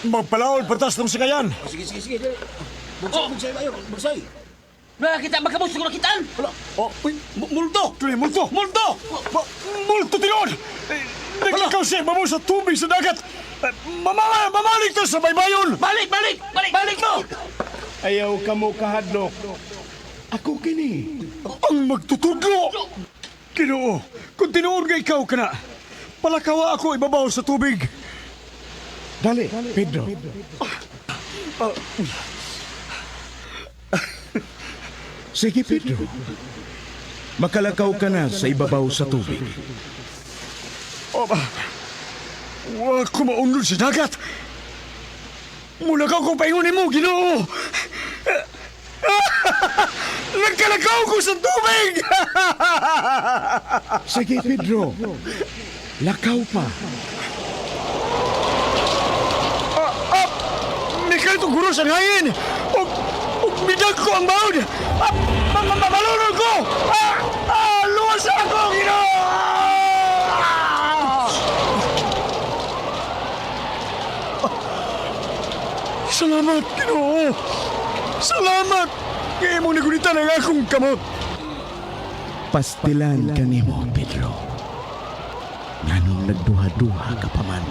Magpalaol patas ng sakayan. Oh, sige, sige, sige. Dali. Bugsay, bugsay tayo. Bugsay. Nakakita ba ka mo siguro kitaan? Wala. Oh, uy, multo! Tuloy, multo! Multo! Multo tinuod! Eh, naglakaw siya ibabaw sa tubig sa dagat! Eh, mamalik to sa baybayon! Balik, balik! Balik, balik mo! Ayaw ka mo kahadlok. Ako kini. Ang magtutudlo! Ginoo, kung tinuod nga ikaw ka na, palakawa ako ibabaw sa tubig. Dali, Pedro. Sige, Pedro. Makalakaw ka na sa ibabaw sa tubig. Oba, wa ko maunod sa dagat. Mulakaw ko paingon mo, Ginoo. Nagkalakaw ko sa tubig! Sige, Pedro. Lakaw pa. Mikal itong guro sa hangin! Ug midag ko ang baon! Ah, malunod ko! Ah, ah, luwas ako, Ginoo! Salamat, Ginoo! Salamat! Kaya mong nagunitan ang akong kamot. Pastilan kanimo, Pedro. Nganong nagduha-duha ka pa man.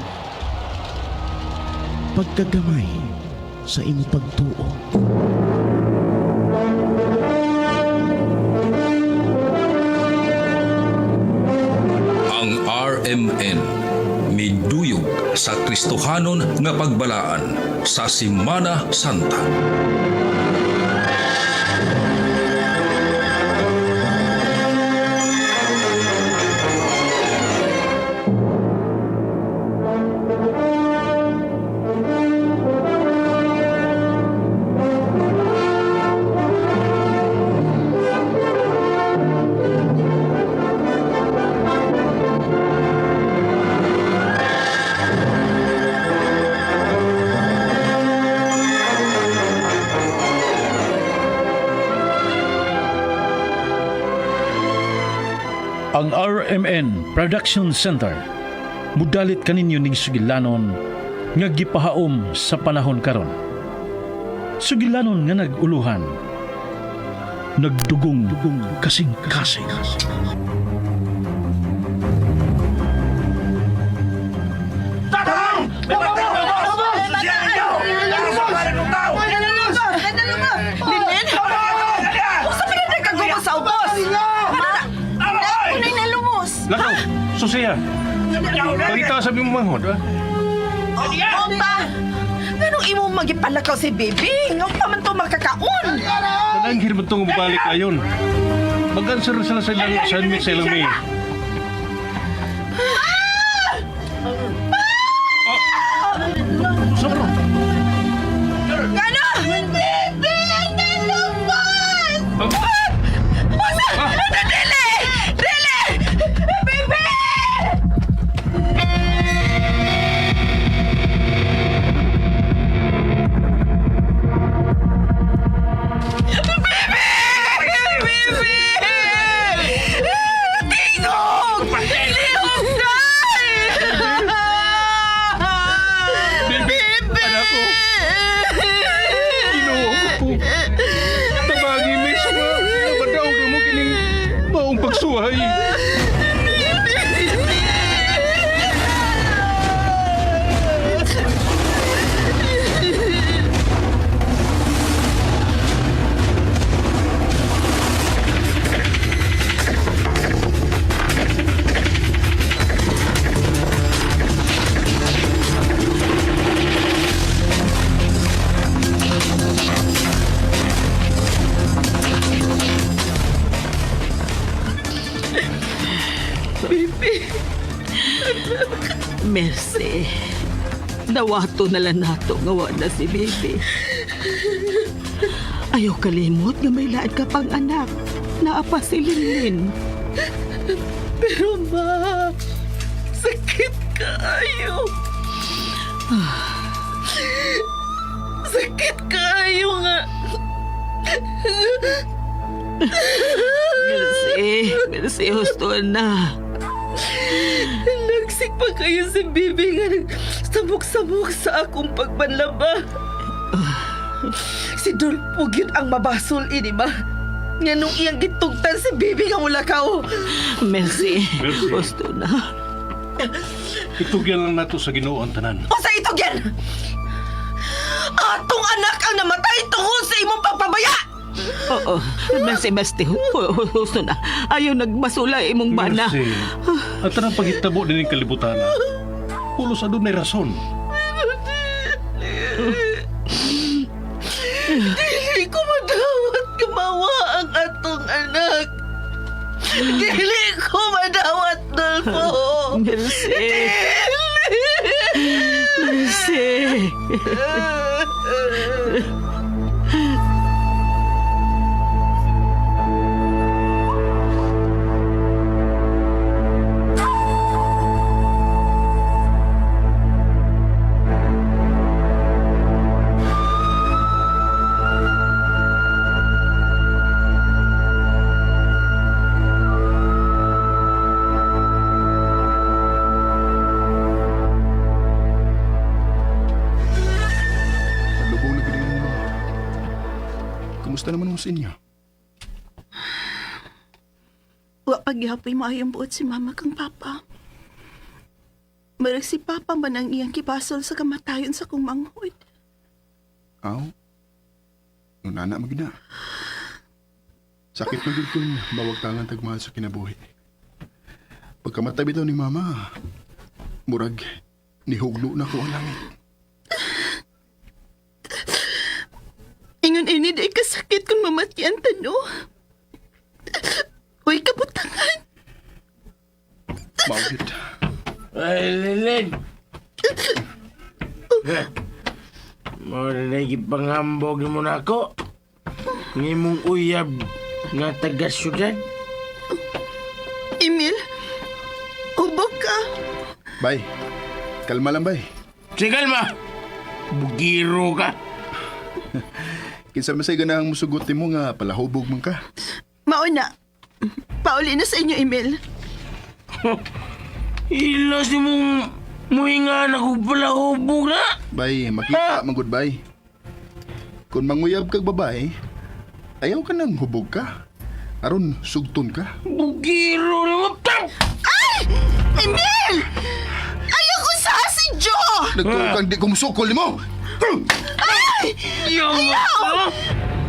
Pagkagamay sa imong pagtuo. Ang RMN miduyog sa Kristohanon nga pagbalaan sa Simana Santa. Ang RMN Production Center mudalit kaninyo ning sugilanon nga gipahaom sa panahon karon. Sugilanon nga nag-uluhan, nagdugong kasing-kasing. Linen? Unsa pa na kagubos sa ubos? Unay na lumos. Lakaw, susiya. Pangita sabi mo manghod, ah. Opa! Ganong imo magipalakaw si baby? Nga pa man to makakaon. Nananghir mo itong balik ayon. Mag-answer na sila sa ilang assignment sa ilang mail. Ah! Sobro. Gano? Baby! Ang nalumos! Ah! Unsa? Dili! Dili! Baby! Baby! Tingog! Lihok Baby, anak ko. Ginoo ko. Tabagi mi sa mga nabadaog na mo kining maong pagsuhay. Mercy. Dawato na lang nato nga wa na si baby. Ayaw kalimot nga may laad ka pang anak. Naa pa si Linlin. Pero ma, sakit kaayo. Sakit kaayo nga. Mercy, Mercy, husto na. Nagsi pa kayo si Bibi nga nagsamok-samok sa akong pagpanlaba. Si Dolpo gyud ang mabasol ini ma. Nga nung iyang gitugtan si Bibi nga mulakaw. Mercy. Mercy. Gusto na. Itugyan lang nato sa Ginoo ang tanan. O sa itugyan! Atong anak ang namatay tungod sa imong pagpabaya! Oo. Mercy, Mercy. Gusto na. Ayaw nagbasula imong bana. Mercy, ang tanang paghitabo din ng kalibutan. Pulos adunay rason. Dili ko madawat gumawa ang atong anak. Dili ko madawat, Dolfo. Mercy. Mercy. Lubong na gid mo. Kumusta naman mo sa inyo? Wa pagyapoy maayong buot si mama kang papa. Marag si papa man ang iyang kibasol sa kamatayon sa kong manghod. Aw. Nunana magid na. Sakit na gid kung mawagtangan tagmahal sa kinabuhi. Pagkamatay bitaw ni mama, murag nihugno na ko ang langit. Ingon ini day kasakit kung mamatyan tano. Uy, kabutangan. Mao gyud. Ay, Lilin. Mao na gipanghambog mo na ako. Ngimong uyab nga taga syudad. Emil, hubog ka. Bay. Kalma lang bay. Sige, kalma. Bugiro ka. Kinsa man say ganahang musugot nimo nga palahubog man ka. Mauna. Pauli na sa inyo, Emil. Ilas ni mong muhinga na kung palahubog na. Bay, makita man gud bay. Kung manguyab kag babae, ayaw ka nang hubog ka. Aron sugton ka. Bugiro na mo. Tap! Ay! Emil! Ayoko sa si Joe! Nagtuo kang di ko musukol nimo. Ay! Ayaw!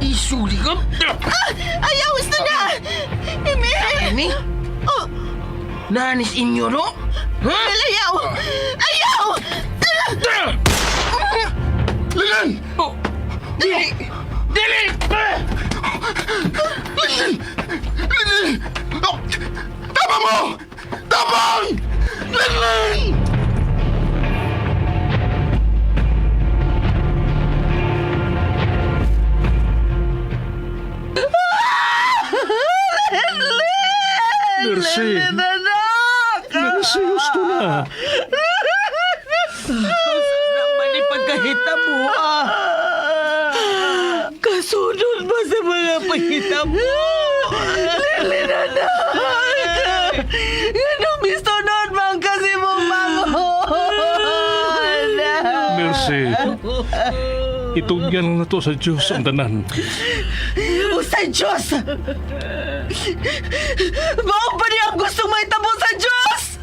Isuli ka. Ah! Ayaw, gusto na! Emil! Ani? Oh, Nanis inyo no? Ha? Emil, ayaw! Ayaw! Lilan! Oh. Dili! Dili! Ah! Lilan! Lilan! Oh! Tama mo! Tabang! Lilan! Mercy. Anak! Mercy, gusto na. Naman ni pagkahitabo ah. Kasunod ba sa mga pahitabo? Lilin, anak! Ganong misunod man kasi mong manghod! Mercy. Itugyan lang na to sa Diyos ang tanan. O sa Diyos! Mao ba niya ang gustong mahitabo sa Diyos?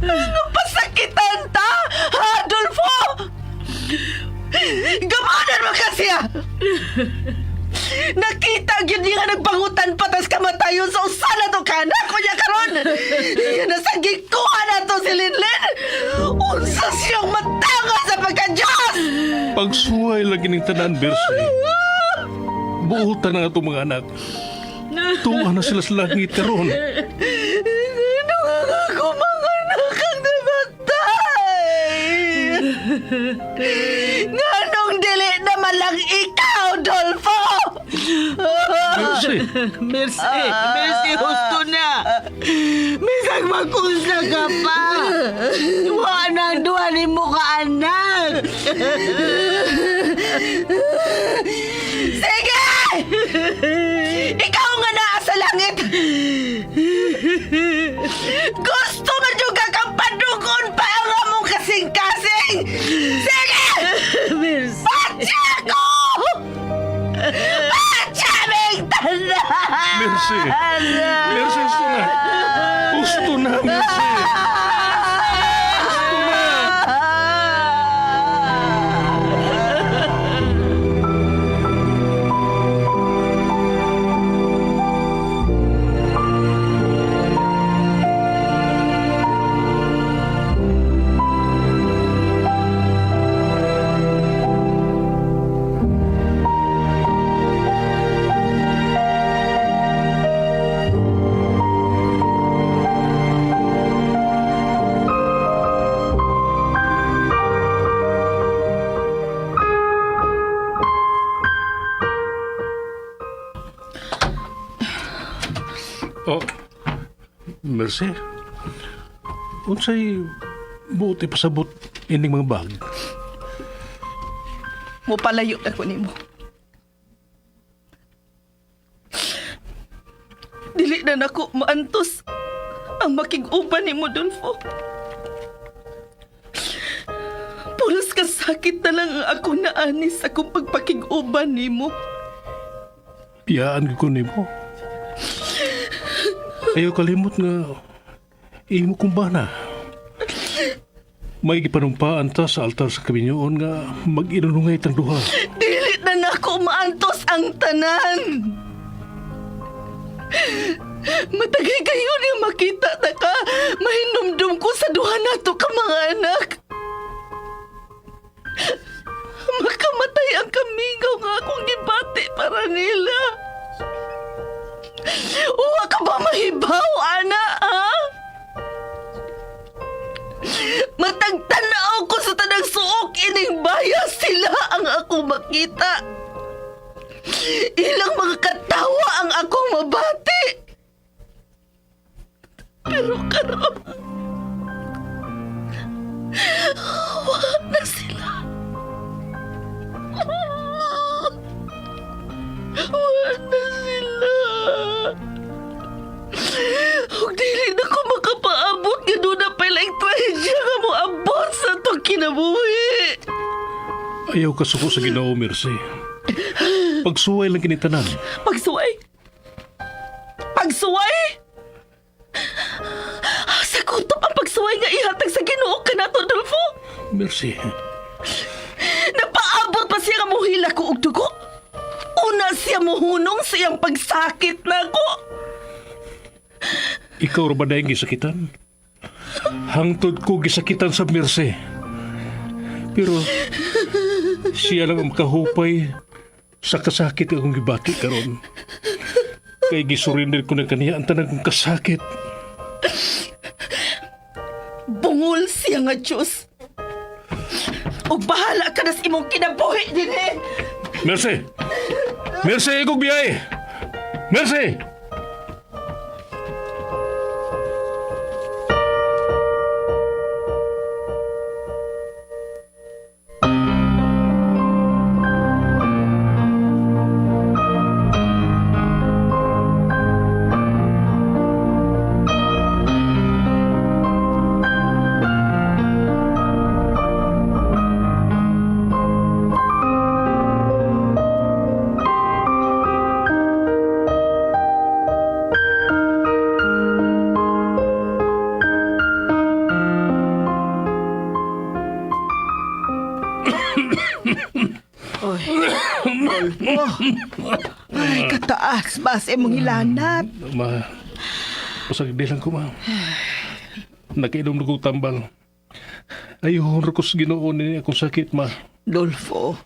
Ano pasakitan ta, Adolfo? Gamanan man kasi ah! Nakita gyud niya nga nagpangutan patas kamatayon sa usa na to kanak ko niya karon. Nasa gikuha na to si Linlin. Unsa siyang matanga sa pagka-Diyos! Pagsuway lagi ning tanan, Mercy. Buotan na itong mga anak. Tuwa na sila sa langit karon. Ano nga ako mga anak ang namatay? Nganong dili naman lang ikaw, Dolfo? Mercy, Mercy, Mercy, husto na. Misag magkusla ka pa. Wa na ang duha ni mo ka anak. Sige! Ikaw nga naa sa langit! Gusto man juga kang padugo! Mercy, gusto na. Gusto na, Mercy. Gusto na. Oh, Mercy. Unsay buot ipasabot ining mga bag? Mupalayo na ko nimo. Dili na nako maantos ang makig-uban nimo, Dolfo. Pulos ka sakit na lang ang ako naanis sa akong pagpakig-uban nimo. Piyaan ko nimo. Ayaw kalimot nga imo kong bana. May gipanumpaan ta sa altar sa kaminyoon nga mag-inunungay tang duha. Dili na nako maantos ang tanan. Matagay kayo niya makita ta ka. Mahinumdum ko sa duha nato ka mga anak. Makamatay ang kamingaw nga akong gibati para nila. Uwa ka ba mahibaw, ana, ha? Matagtanaw ko sa tanang suok ining baya sila ang ako makita. Ilang mga katawa ang ako mabati. Pero karon, wa na sila. Wa na sila. Ug dili na ko makapaabot nga doon na pala ang trahedya nga moabot sa itong kinabuhi. Ayaw kasuko sa Ginoo, Mercy. Pagsuway lang kinitanan. Pagsuway? Pagsuway? Sa kutob ang pagsuway nga ihatag sa Ginoo kanato, Dolfo. Mercy, Napaabot pa siya nga muhila ko og dugo. Una siya muhunong sa iyang pagsakit na ko. ikaw ra ba dahil gisakitan? Hangtod ko gisakitan sa Mercy. Pero siya lang ang makahupay sa kasakit akong gibati karon. Kay gisurrender ko na kaniya ang tanan kong kasakit. Bungol siya nga Diyos. Ug bahala ka na sa imong kinabuhi dinhi. Mercy! Mercy, ikog biyay! Mercy! Ay, kataas ba sa imong hilanat? Ma, pasagdi lang ko, ma. Nakainom na kong tambal. Ayun, ko sa Ginoo ni akong sakit, ma. Dolfo,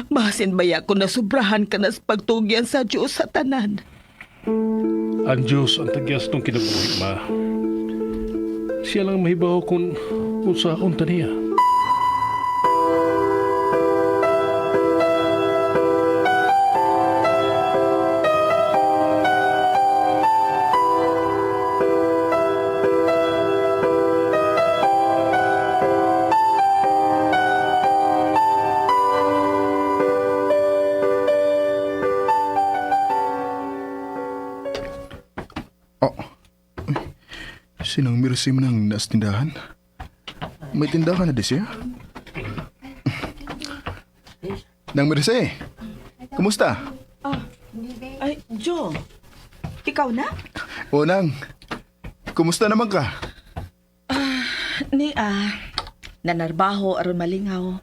basin baya ko nasubrahan ka na sa pagtugyan sa Diyos sa tanan. Ang Diyos ang tagyas nung kinabuhi, ma. Siya lang mahibaw kung unsaon ta niya. Oh. Uy, sinang Mercy man ang nasa tindahan? May tindahan na di siya? Nang Mercy, kumusta? Ay, Joe. Ikaw na? O nang, kumusta naman ka? Ni ah, nanarbaho aron malingaw.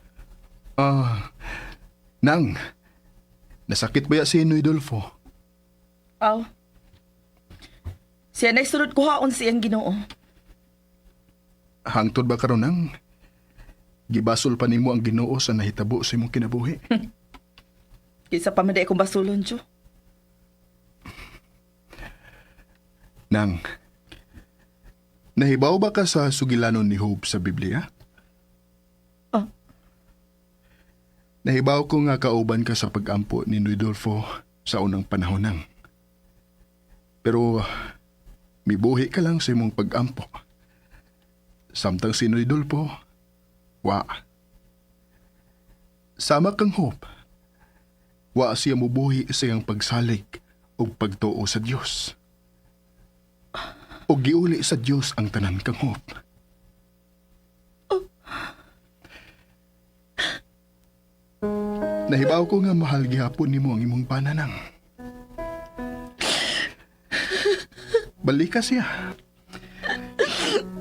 Ah, nang, nasakit ba ya si Noy Dolfo? Aw. Siya na'y sunod kuhaon siyang Ginoo. Hangtod ba karon nang? Gibasol pa nimo ang Ginoo sa nahitabo sa imong kinabuhi. Kaysa pa man di akong basulon, Joe. Nang, nahibaw ba ka sa sugilanon ni Hope sa Biblia? Oh. Nahibaw ko nga kauban ka sa pagampo ni Noy Dolfo sa unang panahon nang. Pero mibuhi ka lang sa imong pagampo. Samtang si Noy Dolfo, wa. Sama kang Hope. Wa siya mubuhi sa iyang pagsalig ug pagtuo sa Dios. Ug giuli sa Dios ang tanan kang Hope. Nahibaw ko nga mahal gihapon nimo ang imong pananang. Balika siya.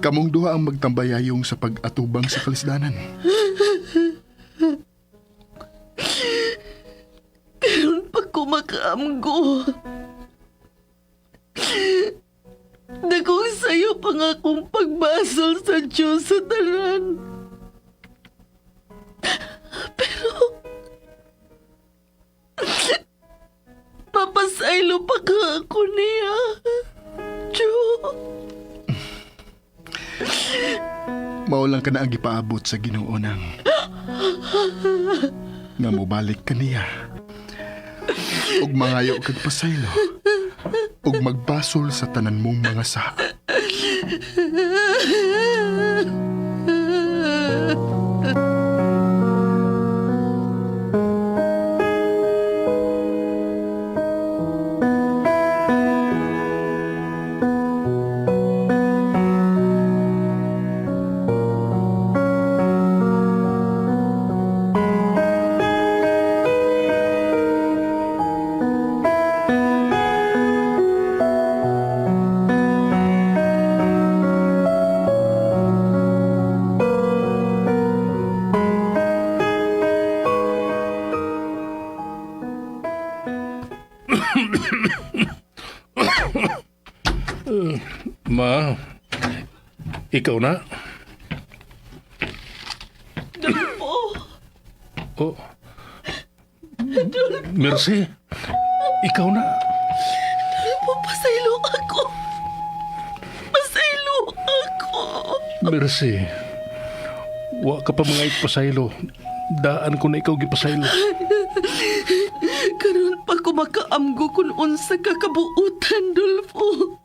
Kamong duha ang magtambayayong sa pag-atubang sa kalisdanan. Karon pa ko makaamgo. Dagong sayo pa nga akong pagbasol sa Diyos sa tanan. Pero... Papasaylo pa ka ako niya. Joe. Mao lang ka na ang gipaabot sa Ginoo nang. Nga mobalik ka niya. Ug mangayo kag pasaylo. Ug magbasol sa tanan mong mga saha. Ma, ikaw na? Dolfo. Oh. Mercy, ikaw na. Dolfo, pasaylo ako. Pasaylo ako. Mercy, wa ka pa mga ipasaylo. Daan ko na ikaw gipasaylo. Karon pa ko makaamgo kung unsa ka kabuutan, Dolfo.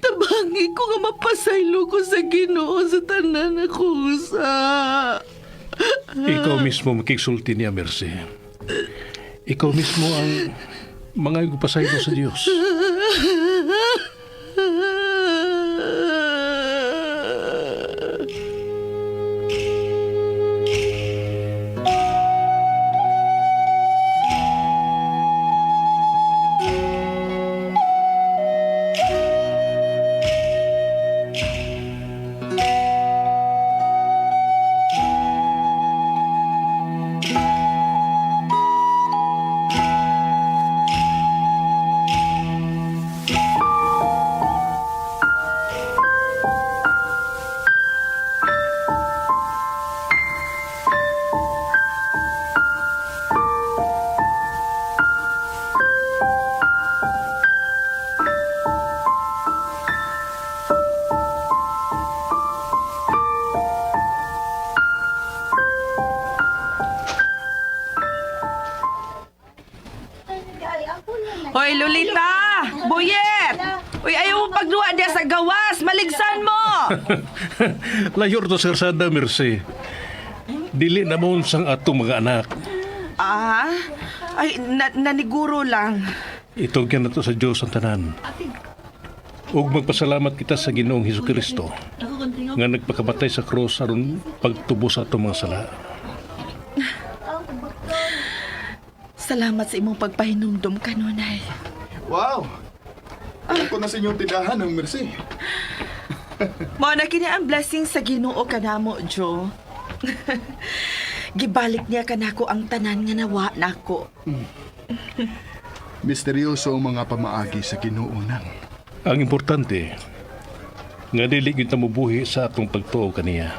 Tabangi ko nga mapasaylo ko sa Ginoo sa tanan ako sa. Ikaw mismo makigsulti niya, Mercy. Ikaw mismo ang mga ipasaylo sa Diyos. Hoy, Lolita! Buyet! Uy, ayaw mo pagduwa diya sa gawas! Maligsan mo! Layor to sa karsada, Mercy. Dili na mo sang atong mga anak. Ah? Ay, naniguro lang. Itugyan na to sa Diyos ang tanan. Ug magpasalamat kita sa Ginoong Hesus Kristo nga nagpakamatay sa krus aron pagtubos sa atong mga sala. Salamat sa imong pagpahinumdum kanunay. Wow! Ako na sa inyong tindahan ng Mercy. Mao na kini ang blessing sa Ginoo kanamo, Joe. Gibalik niya kanako ang tanan nga nawa nako. Misteryoso ang mga pamaagi sa Ginoo nang. Ang importante, nga dili gyud ta mobuhi sa atong pagtuo kaniya.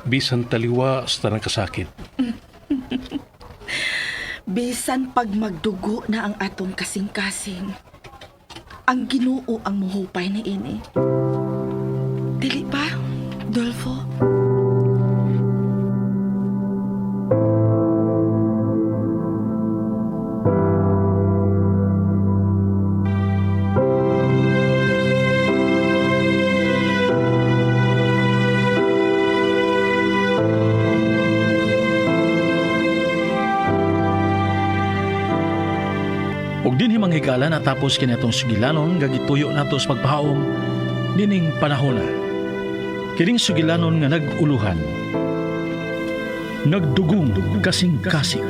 Bisan taliwa sa tanang kasakit. Bisan pag magdugo na ang atong kasing-kasing, ang Ginoo ang muhupay ni ini. Dili pa, Dolfo? Ug dinhi manghigala natapos kini atong sugilanon nga gituyo nato sa pagpahaom nining panahona. Kining sugilanon nga nag-uluhan. Nagdugong kasing-kasing.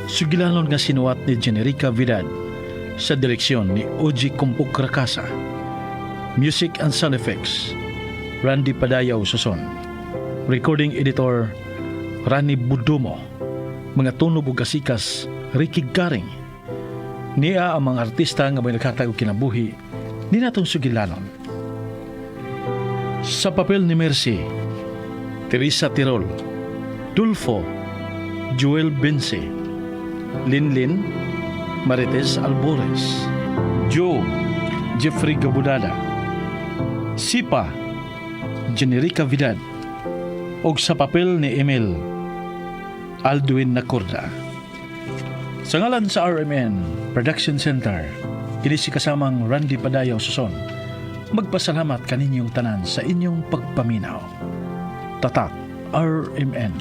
Sugilanon nga sinuwat ni Generica Vidad sa direksyon ni Oji Kumpok Rakasa. Music and sound effects, Randy Padayaw Suson. Recording editor, Rani Budumo. Mga tunog ug kasikas, Ricky Garing. Niya ang mga artista nga may naghatag og kinabuhi ni natong sugilanon. Sa papel ni Mercy, Teresa Tirol, Dulfo, Joel Bense, Linlin, Marites Albores, Joe, Jeffrey Gabudada, Sipa, Generica Vidad, og sa papel ni Emil, Alduin Nacorda. Sa ngalan sa RMN Production Center, kini si kasamang Randy Padayaw Suson. Magpasalamat kaninyong tanan sa inyong pagpaminaw. Tatak RMN.